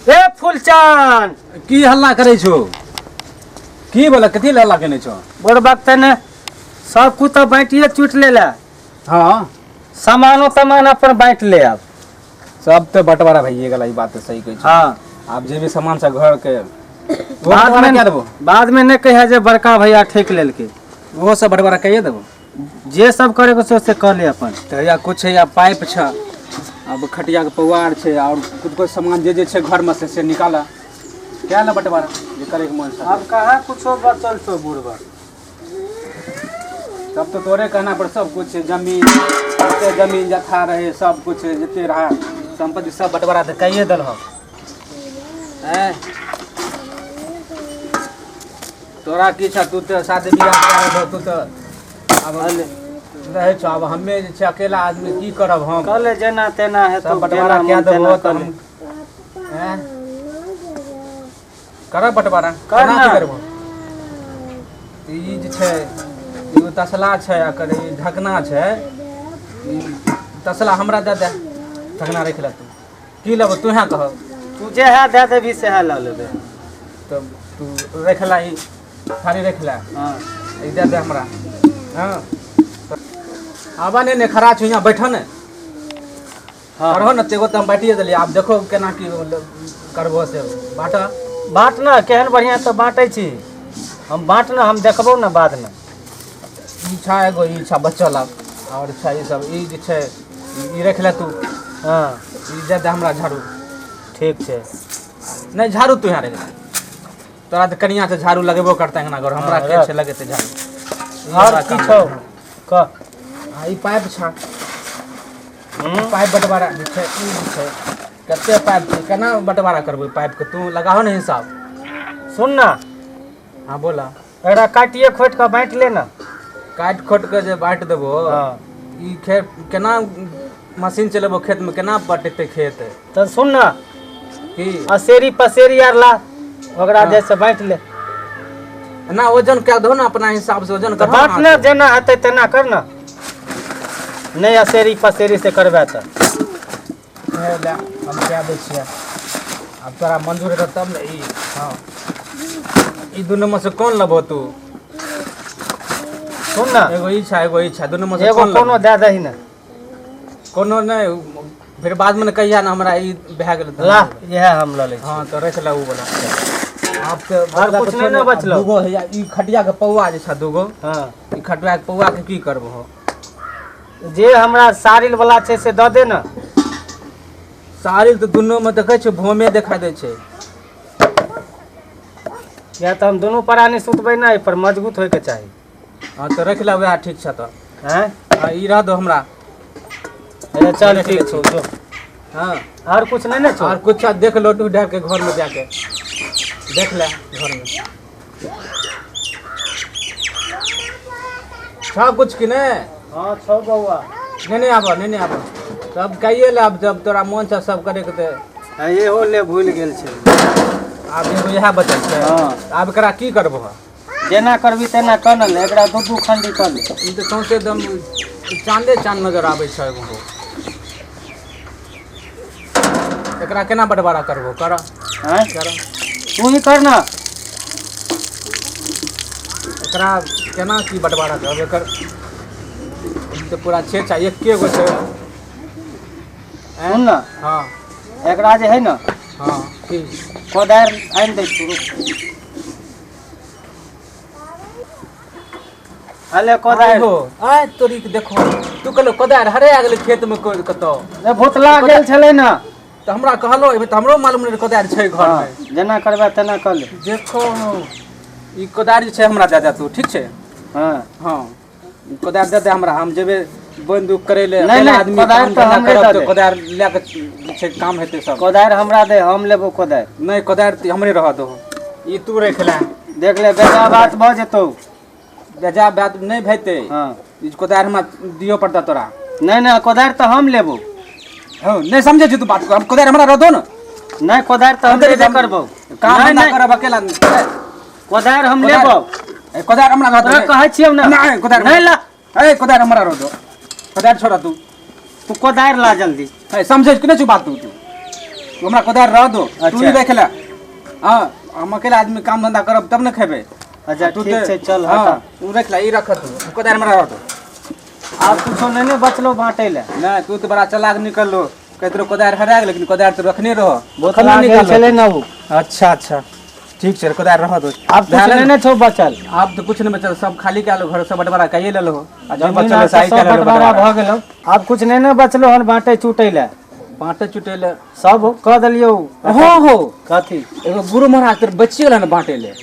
ए फूलचान, की हल्ला करै छो? की बोला, कथी लए हल्ला केने छो? बड़ वक्त ने सब कुछ तो बाँटिए चुट ले ला। हाँ। सामानो तमान अपन बाँटि ले आब। सब तऽ बंटवारा भइए गेल, ई बात तऽ सही कहै छो। हाँ। आब जे भी सामान छै घर के, ओहो बाद बंटवारा में कए देबो। बाद में नहीं कहिया जे बड़का भैया ठेक लेलकै। ओहो सब बंटवारा कइए देबो। जे सब करे के सोच से कर ले अपन। तऽ या कुछ या पाइप छै, अब खटिया के पौआर छै, और कुछ कुछ सामान जे जे छै घर में से निकाला, क्या ले बंटवारा जे करे के मन छै। अब कहाँ कुछो बचल छौ बुढ़बा? तब तो तोरे कहना पर सब कुछ जमीन, जते जमीन जथा रहे, सब कुछ जते रहा संपत्ति सब बंटवारा तऽ कइए देलहक। हैं, तोरा की छ? तू तऽ शादी बियाह करा रहलो, तू तऽ आब रहै छौ। आब हमे जे छै अकेला आदमी, की करब हम? कर ले जेना तेना हेतौ। सब बंटवारा जेना कए मन देबो तेना तऽ कर ले। हम हैं करब बंटवारा। कर केना ना। की करबो? तऽ ई जे छै एगो तसला छै, एकर ई ढकना छै। ई तसला हमरा दए दे, ढकना राखि ले। तू की लेबो, तूहे कह। तू जे है दए देबही सएह लऽ लेबै। तब तू राखि ला, ई थारी राखि ला। हाँ। ई दे दे हमरा। हाँ, आबा ने, ने खड़ा छौ यहाँ, बैठो ने। हाँ। करहो ने, एगो तऽ हम बाँटिए देलियै। आब देखो केना की करबो से बाँट। बाँट ने, केहन बढ़िआँ तऽ बाँटै छी हम। बाँट ने, हम देखबौ ने बादमे। ई छा एगो ई छा बचल आब, आओर छै ई सब। ई जे छै ई राखि ले तू। हाँ। ई दे दे हमरा झाड़ू। ठीक छै। नहि, झाड़ू तू यहाँ रख। तोरा तऽ कनिया से झाड़ू लगेबो करतै अंगना घर, हमरा हाँ, के रख। छै लगेतै झाड़ू? ई आओर हमरा की काम छौ, है। कह। आ ई पाइप छा, पाइप बंटवारा जे छै, ई जे छै कते पाइप छै, केना बंटवारा करबै पाइप के? तू लगाहो ने हिसाब। सुन ना। हाँ, बोला। एकरा काटिए खोटि कऽ बाँटि ले ना। काटि खोटि के जे बाँटि देबो, हाँ। ई खेत केना मशीन चलेबो खेत में, केना पटेतै खेत? तऽ सुन ना। की? असेरी पसेरी आर ला ओकरा, हाँ। जैसे बाँटि ले। ना, वजन कए दहो ना, अपना हिसाब से वजन तऽ करहो बाँट ना। ने, जेना हेतै तेना कर ना। नहि असेरी पसेरी से करबै तऽ हे ले, हम कए दै छियै। आब तोरा मंजूर हेतौ तब ने। ई हाँ, ई दुनू में से कोन लेबहो तू? सुन ना। एगो ई छै, एगो ई छै, दुनू में से एगो कोन कोनो लेबहो? दए दही ने। कोनो नहि, फिर बाद में ने कहिया ने हमरा ई भए गेल तऽ ला, इएह हम लऽ लै छी। हाँ, तऽ राखि ले उ वाला। आब तऽ आर कुछ नहि ने बचलौ? दूगो हैया ई खटिया के पौआ जे छै दूगो। हाँ। ई खटिया के पौआ के की करबहो? जे हमरा सारिल वाला छै से दऽ दे ने। सारिल तऽ दुनू में देखै छै भोमे देखा दै छै। या तऽ हम दुनू प्राणी सुतबै ने एहि पर, मजबूत होइके चाही। हाँ, तऽ राखि ले, वएह ठीक छै तऽ। आँय? हाँ, ई रह दो हमरा। अरे चल, ठीक छौ, जो। हाँ। और कुछ नहीं ने छौ? और कुछ देख लो तू के घर में जाके देख ले, घर में छौ कुछ कि नहीं? हाँ, छौ बौआ। नहीं नहीं, आबो, नहीं नहीं, आबो। सब कहिए ले आब, जब तोरा मन छै सब करे के तऽ। हाँ, इहो ले भूल गेल छै। आब एगो इएह बचल छै। हाँ। आब एकरा की करबो? जेना करबी तेना कर ने ले, एकरा दू दू खंडी कर ले। ई तऽ सौंसे एकदम चाँदे चाँद नजर आबै छै एगो। एकरा केना बंटवारा करबो? कर। आँय? कर। तू ही कर ना। एकरा केना की बंटवारा करब एकर? ई तऽ पूरा छे छै, एके गो छै। सुन ना। हाँ। एकरा जे है ना, हाँ, की? कोदारि आनि दै छी, रुक। अले कोदारि। हो आय तोरी के, देखो तू कहलो कोदारि हरे आ गेलै खेत में कतौ। ने भोतला गेल छलै ने। तऽ हमरा कहलो एहिमे तऽ हमरो मालूम नहि कोदारि छै घर हाँ, में। जेना करबै तेना कर ले। देखो, ई कोदारि जे छै हमरा दए दे तू, ठीक छै? हाँ। हाँ, ई कोदारि दे दे हमरा, हम जेबै बोनि दुख करै ले। नहि, अकेला नहि, आदमी कोदारि काम तऽ धंधा हमरे करब दऽ तऽ दे। कोदारि लए कऽ जे छै काम हेतै सब। कोदारि हमरा दे, हम लेबो कोदारि। नहि, कोदारि तऽ हमरे रहऽ दहो, ई तू राखि ले। देख ले, बेजा बात भऽ जेतौ। बेजा बात नहि भेतै। हाँ। ई कोदारि हमरा दियो पड़तौ तोरा। नहि नहि, कोदारि तऽ हम लेबो। हौ, नहि समझै छी तू बात को, हम कोदारि हमरा रह दो ने। नहि, कोदारि तऽ हम लेबे करबौ। काम नहि, धंधा नहि, करब अकेला। कोदारि हम कोदारि- लेबौ। ए, कोदारि हमरा रह दो। तोरा कहै छियौ ने। नहि, कोदारि नहि ला। ए, कोदारि हमरा रह दो, कोदारि छोड़ तू। तू कोदारि ला जल्दी। ए, समझै कि नहि छौ बात तू? तू तू हमरा कोदारि रह दो तू अच्छा। नहीं रख ले। हाँ, हम अकेला आदमी काम धंधा करब तब ने खेबै। अच्छा तू ठीक तऽ- छै, चल हाँ, हटा। तू रख ले, ई रख तू कोदारि हमरा रह दो। आब कुछो नहि ने बचलो बाँटै लए? नहि, तू तऽ बड़ा चलाक निकललो, कहैत रहो कोदारि हरा गेल, लेकिन कोदारि तऽ रखने रहो। बोतला गेल छलै ने उ। अच्छा अच्छा, ठीक छै, कोदारि रह दो। आब कुछ नहि ने छौ बचल? आब तऽ कुछ नहि बचल, सब खाली कए लो घर, सब बंटवारा कैये लेलहो आ जे जमीन बचल आर है, सही सब कए लेलहो। बंटवारा बंटवारा भऽ गेलौ, आब कुछ नहि ने बचलो हन बाँटै चुटै लए? बाँटे चुटै लए सब कऽ देलियौ। हो हो। कथी? एगो गुरु महाराज तऽ बचिए गेल हन बाँटे लए।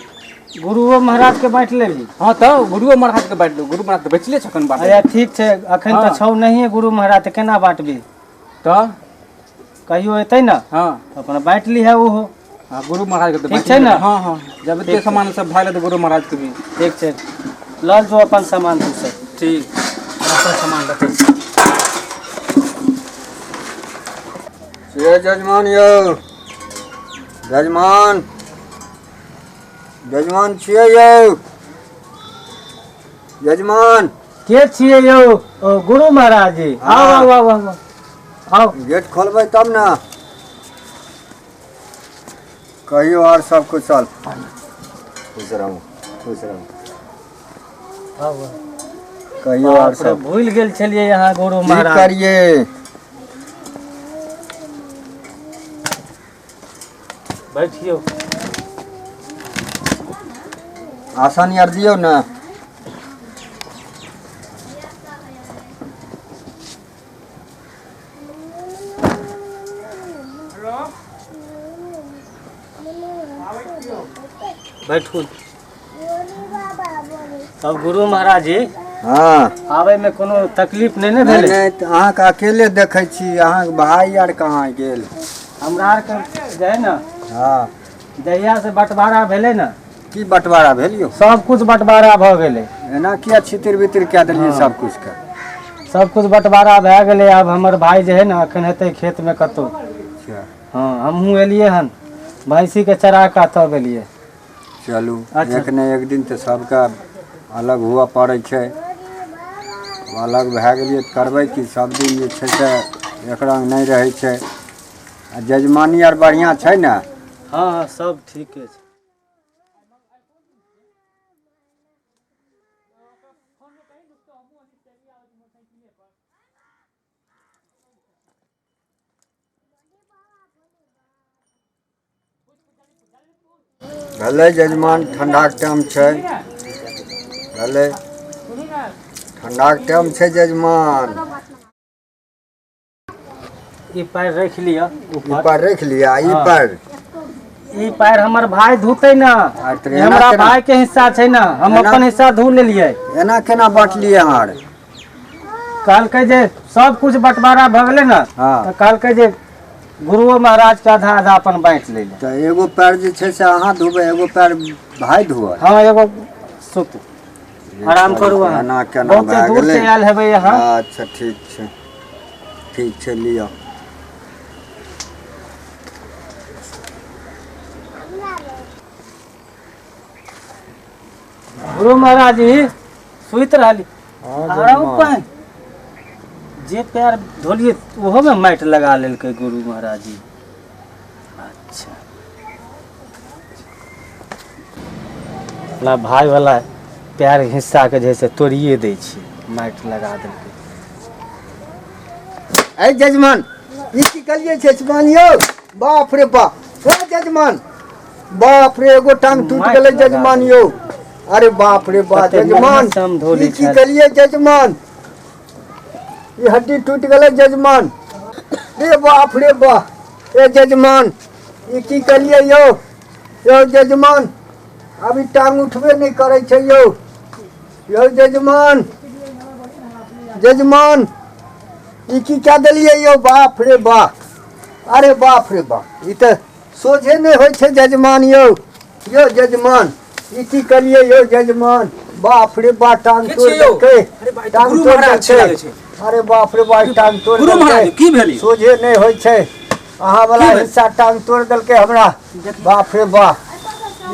गुरुओ महाराज के बाँटि लेबही? हाँ तऽ गुरुओ महाराज के बाँटि लो, गुरु महाराज तऽ बचले छखन बाँटे। अच्छा ठीक छै, अखन तऽ हाँ। छौ नहिये गुरु महाराज, तऽ केना बाँटबही? तऽ कहियो एतै ने हाँ तऽ अपन बाँटि लिहे ओहो। हाँ, गुरु महाराज के तऽ ठीक बाँटि छै ने? लेबै। हाँ हाँ, जब एते सामान सब भए गेलै तऽ गुरु महाराज के भी। ठीक छै, लऽ जो अपन सामान तू सब। ठीक, अपन सामान रखै छी। से जजमान यौ, जजमान, जजमान छियै यौ जजमान? के छियै यौ? ओ गुरु महाराज जी, आउ आउ आउ आउ आउ। गेट खोलबै तब ने। कहियौ आर सब कुशल? खुश रहू, खुश रहू। आउ आउ। कहियौ आर बाप रे, सब। भूलि गेल छलियै यहाँ गुरु की महाराज। करियै? बैठियौ। आसन आर दियौ ने। बैठू तब गुरु महाराज जी। हाँ। आबै में कोनो तकलीफ नहि ने नहि भेलै? नहि, तऽ अहाँके अकेले देखै छी, अहाँके भाय आर कहाँ गेल? हमरा आरके जे है ने, हाँ, जहिया से बंटवारा भेलै ने। की बंटवारा भेल यौ? सब कुछ बंटवारा भऽ गेलै। एना किया छितिर बितिर कए देलियै सब कुछ के? सब कुछ बंटवारा भए गेलै। आब हमर भाय जे है ने अखन हेतै खेत में कतौ। अच्छा। हाँ, हमहूँ एलियै हन भैंसी के चरा कऽ तब एलियै। चलू। अच्छा। एक ने एक दिन तऽ सबके अलग हुअ पड़ै छै। अलग भए गेलियै तऽ करबै की, सब दिन जे छै से एक रङ्ग नहि रहै छै। आ जजमानी आर बढ़िआँ छै ने? हाँ हाँ, सब ठीके छै। भेलै जजमान, ठंडाके टाइम छै, भेलै ठंडाके टाइम छै जजमान। ई पैर रखि लिअ ई ऊपर। पर रखि लिअ, ई हाँ। पर ई पैर हमर भाय धोतै ने। आर तऽ ई एना हमरा केना? भाय के हिस्सा छै ने, हम एना- अपन हिस्सा धो लेलियै। एना केना बाँटलियै अहाँ आर? कहलकै जे सब कुछ बंटवारा भऽ गेलै ने, हाँ। तऽ कहलकै जे गुरुओ महाराज के आधा आधा अपन बाँटि लै लए। तऽ एगो पैर जे छै से अहाँ धोबै, एगो पैर भाय धोअत? हाँ, एगो सुतू, आराम करू अहाँ। एना केना बहुते भए दूर गेलै? से आयल हेबै अहाँ। अच्छा ठीक छै, ठीक छै, लिअ। गुरु महाराज जी सुति रहली? हाँ, आरो जजमान। पानि जे पैर धोलियै ओहो में माटि लगा लेलकै गुरु महाराज जी। अच्छा, अपना भाय वाला पैर हिस्सा के जे से तोड़िए दै छियै, माटि लगा देलकै। ऐ जजमान, ई की कलियै जजमान यौ? बाप रे बाप, ओ जजमान, बाप रे, एगो टांग टूटि माटि गेलै लगा जजमान देलकै। यौ, अरे बाप रे बाप। कते जजमान, मेहनत से हम धोली ई की छल। कलियै जजमान? ई हड्डी टूटि गेलै जजमान। रे बाप रे बाप, ए जजमान, ई की कलियै यौ? यौ जजमान, अभी टांग उठबे नहि करै छै यौ। यौ जजमान, जजमान, ई की कए देलियै यौ? बाप रे बाप, अरे बाप रे बाप, ई तऽ सोझे नहि होइ छै जजमान यौ। यौ जजमान, ई की करियै यौ जजमान? बाप रे बा, टांग के तोड़ि छियै यौ? देलकै। अरे बा, ई तऽ टांग गुरु तोड़ि महाराज छै देलकै। लागै छै। अरे बाप रे बा, ई टांग तोड़ि गुरु महाराज, देलकै। की भेल यौ? सोझे नहि होइ छै। अहाँ वाला की भेल? हिस्सा टांग तोड़ि देलकै हमरा। बाप रे बा,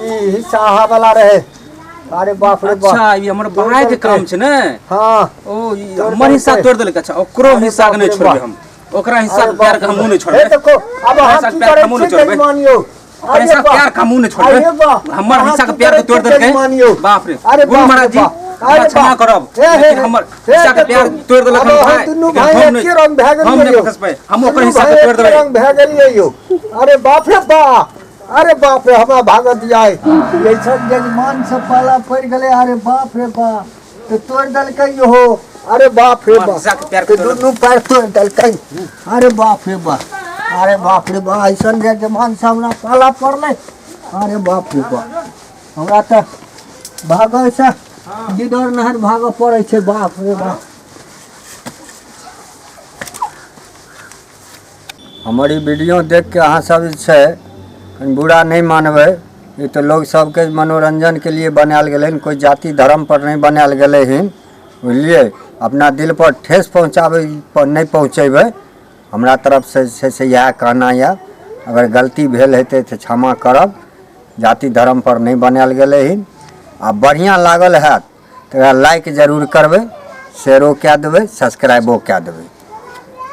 ई हिस्सा अहाँ वाला रहे। अरे बाप रे बाप। अच्छा, ई हमर तोड़ि भाय के देलकै। काम छै ने? हाँ। ओ ई तोड़ि हमर हिस्सा देलकै। तोड़ि देलकै। अच्छा, ओकरो अरे हिस्सा के बाप नहि रे छोड़बै बाप। हम। ओकरा हिस्सा अरे के प्यार के बाप हमहूँ रे। नहि छोड़बै हे देखो अब ओकरा अहाँ हिस्सा के की प्यार के करै हमहूँ नहि छियै छोड़बै जजमान यौ ओकरा अरे हिस्सा के वाह। प्यार के हमहूँ नहि छोड़बै अरे वाह। हमर अहाँ हिस्सा के की प्यार के करै तोड़ छियै देलकै जजमान यौ? बाप रे अरे गुरु बाप रे महाराज जी बाप। हमरा अरे क्षमा बाप। करब हे, हे, लेकिन हे। हमर हे, हिस्सा के प्यार देखो। तोड़ देलक अब हम अहाँ भाई दुनू लेकिन भाई हम एके नहि रंग भए हम गेलियै नहि यौ। बखसबै हम ओकर दुनू हिस्सा भाई के तोड़ एके देबै रंग भए गेलियै यौ अरे बाप रे बाप अरे बाप रे हमरा भागत जाय ऐसन जजमान से पाला पड़ि गेलै अरे बाप रे बाप तऽ तोड़ि देलकै इहो अरे बाप रे हमर बाप हिस्सा के प्यार के तऽ तोड़ दुनू पैर तोड़ि देलकै अरे बाप रे बाप अरे बाप रे बाप ऐसन जजमान से हमरा पाला पड़लै अरे बाप रे बाप हमरा तऽ भागै से गिदर नहर भागऽ पड़ै छै बाप रे बाप हमर ई वीडियो देख के अहाँ सब जे छै कनि बुरा नहि मानबै ई तऽ लोग सबके मनोरंजन के लिए बनायल गेलै हन कोइ जाति धर्म पर नहि बनायल गेलै हन बुझलियै अपना दिल पर ठेस पहुँचाबै पर नहि पहुँचेबै हमरा तरफसँ जे छै से इएह कहना यऽ अगर गलती भेल हेतै तऽ क्षमा करब जाति धर्म पर नहि बनायल गेलै हन आ बढ़िआँ लागल हैत तऽ एकरा लाइक जरूर करबै शेयरो कए देबै सब्सक्राइबो कए देबै।